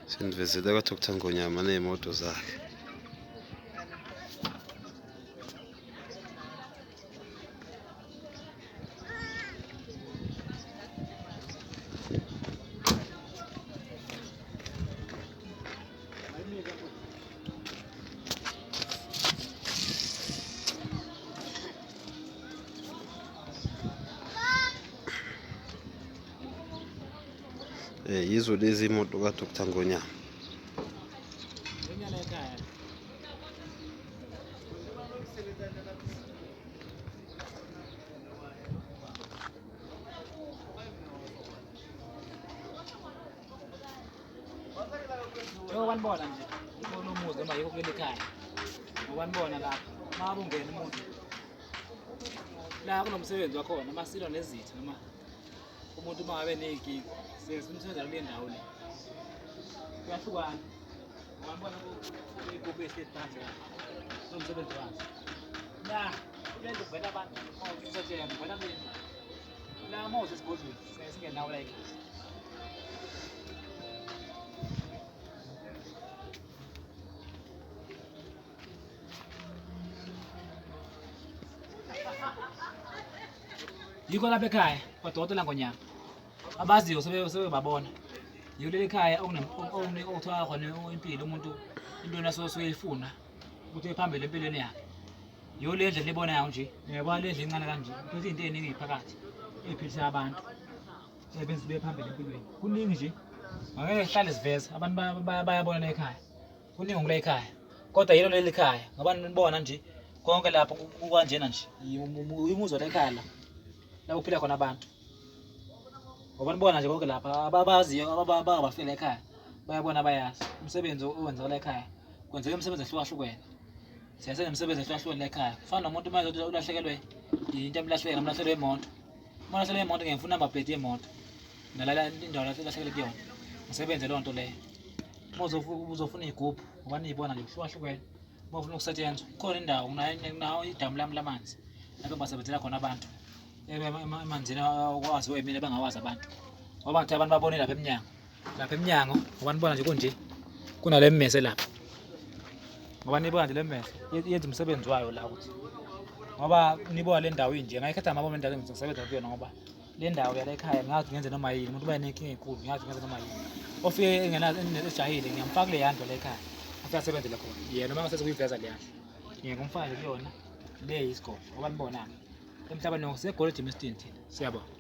Sinivezele kwaDr Ngonyama ney'moto zakhe. Yizo lezi imoto kaDr Ngonyama. Njengoba nibona nje kulo muzi noma yikho kuleli khaya. Ngoba nibona lapha, uma ungena umuntu la kunomsebenzi wakhona, uma silwa nezitha noma umuntu uma ngabe ney'nkinga, siye simsebenza kule ndawo le. Kuyahlukana. Ngoba nibona iy'nkukhu ey'hlezi phansi la, kunomsebenzi wazo. La kule ndlu kuvela abantu, uma usetshenzwa kuvela kule ndlu. La uma usesigodlweni, siye singenawo la ekhaya. Yikho lapha ekhaya kwadokotela Ngonyama abaziyo sebebabona yiko leli khaya okuthiwa khona impilo umuntu into yona soyifuna ukuthi phambili empilweni yakhe. Yiyo le ndlela enibonayo nje, niyabona le ndlu encane kanje iphethe izinto ey'ningi phakathi ey'philisa abantu ebenza ibe phambili empilweni. Kuningi nje angeke sihlale siveza abantu bayabona la ekhaya, kuningi okula ekhaya kodwa yilo leli khaya ngoba nibona nje konke lapho kukanjena nje umuzi wala ekhaya la la kuphila khona abantu ngoba nibona nje konke lapha ababaziyo ababafela ekhaya bayabona bayazi umsebenzi owenzakala ekhaya kwenzeka imisebenzi ehlukahlukene siyasenemisebenzi ehlukahlukene la ekhaya kufana nomuntu uma ulahlekelwe yinto emlahlekela umlahlelwe imoto uma ulahlekelwe imoto ngiyafuna number plate yemoto nalala indawo lahlekele kuyona ngisebenze leyo nto leyo uma uzofuna iy'gubhu ngoba niyibona nje kuhlukahlukene uma ufuna ukusetshenzwa khona indawo nawo idamu lami lamanzi lapho ngisebenzela khona abantu emanzini okwaziwa yimina bangawazi abantu ngoba ngithi abantu babone lapha emnyango lapha emnyango ngoba nibona nje kunje kunale mmese lapha ngoba nibona nje le mmese yenza umsebenzi wayo la ukuthi ngoba nibona le ndawo inje ngayikhetha amabomu indawo engisebenza kuyona ngoba le ndawo yala ekhaya ngingathi ngenze noma yini umuntu uba nenkinga enkulu ngingathi ngenze noma yini ofike engenajahile ngiyamfaka kule yandlu la ekhaya afike asebenzele khona yena uma ngasese kuyiveza le yandlu ngiye ngimfake kuyona le yisigodlo ngoba nibona-ke emhlabeni wonke segoli ejimistini thina siyabonga.